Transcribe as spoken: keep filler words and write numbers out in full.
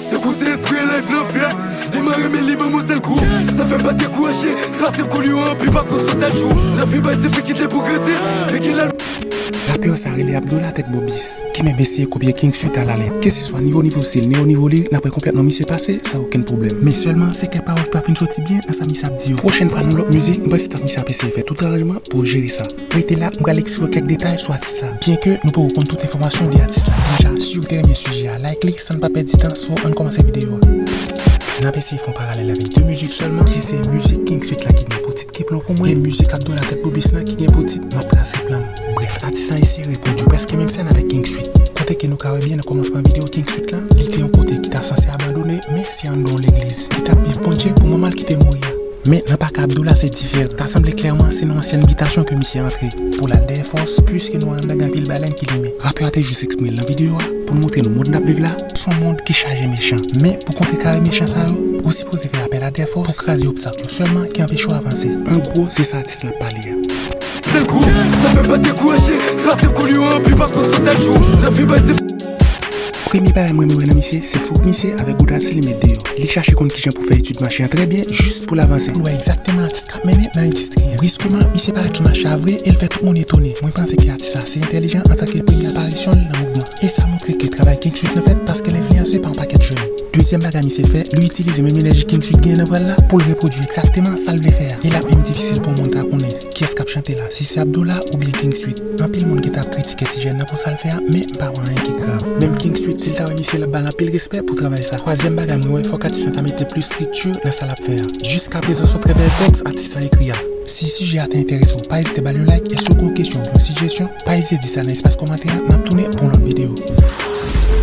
Te kouzen espri life nan fè. Li mare men li ban mwen sèl kou. Sa fè pa dekouraje. Sa se kou li yo anpi pa kou sou sèl jou. Lavi bay difikilte pou grandi. E ki la Rapè sa rele Abdola Tèt Bobis, ki menm eseye kopye King Sweet alalèt. Keseswa ni o nivo stil, ni o nivo lirik, n ap wè konplètman misye pase san okenn pwoblèm. Men sèlman, se kèk pawòl ki pa fin soti byen nan sa misye ap di yo. Pwochèn fwa nan lòt mizik, m panse tank misye ap eseye fè tout aranjman pou jere sa. Rete la, m pral eksplore kèk detay sou atis la. Byenke nou poko konn tout enfòmasyon de atis la, deja, si w te renmen sijè a, like li, san n pa pèdi tan, so ann kòmanse videyo a. N ap eseye fè yon paralèl avèk de mizik sèlman, ki se mizik King Sweet la ki gen pou tit Kiplo pou mwen, e mizik Abdola Tèt Bobis la ki gen pou tit M ap trase plan m. Brèf, atis la eseye repwodui prèske menm sèn avèk King Sweet. Kote ke nou ka wè byen nan kòmansman videyo King Sweet la, li te yon kote ki ta sanse abandone, men se anndan yon legliz. Li t ap viv Bondye pou moman l kite mouri a. Men nan pa ka Abdola se diferan. Ta sanble klèman se nan yon ansyen bitasyon ke misye antre pou l al dèyè fòs, piske nou anndan gen anpil balèn ki limen. Rapè a te jis eksprime l nan videyo a pou l montre nou mond n ap viv la, se yon mond ki chaje mechan. Men pou kontrekare mechan sa yo, ou sipoze fè apèl a dèyè fòs pou kraze obstak yo sèlman ki anpeche w avanse. An gwo, se sa atis la ap pale a. Sèl kou, sa fè pa dekouraje. Trase kou li yo anpi pa kou sou sèl jou. Lavi bay dif- Premye bagay mwen renmen wè nan misye, se fouk misye avèk goud atis li met deyò. Li chache konn kijan pou fè etid mache an trè byen, jis pou l avanse. Pou l wè egzakteman atis k ap mennen nan endistri a. Briskeman, misye parèt sou mache a vre e l fè tout moun etone. Mwen panse ke atis la ase entèlijan antanke premye aparisyon l nan mouvman. E sa montre ke travay King Sweet lan fèt paske l enfliyanse pa yon pakèt jèn. Dezyèm bagay misye fè, li itilize menm enèji King Sweet genyen nan vwa l la pou l repwodui egzakteman sa l vle fè a. E l ap menm difisil pou yon moun ta konnen kiyès k ap chante la, si se Abdola oubyen King Sweet. Anpil moun gentan ap kritike ti jèn nan pou sa l fè a, men m pa wè anyen ki grav. Menm King Sweet, si l ta wè misye, l ap ba l anpil respè pou travay sa. Twazyèm bagay mwen wè, fòk atis lan ta mete plis estrikti nan sa l ap fè a. Jiskaprezan, se yon trè bèl tèks atis lan ekri a. Si sijè a te enterese w, pa ezite ba l yon like, e si w gen yon kesyon oubyen yon sijesyon, pa ezite di sa nan espas kòmantè a, n ap tounen pou yon lòt videyo.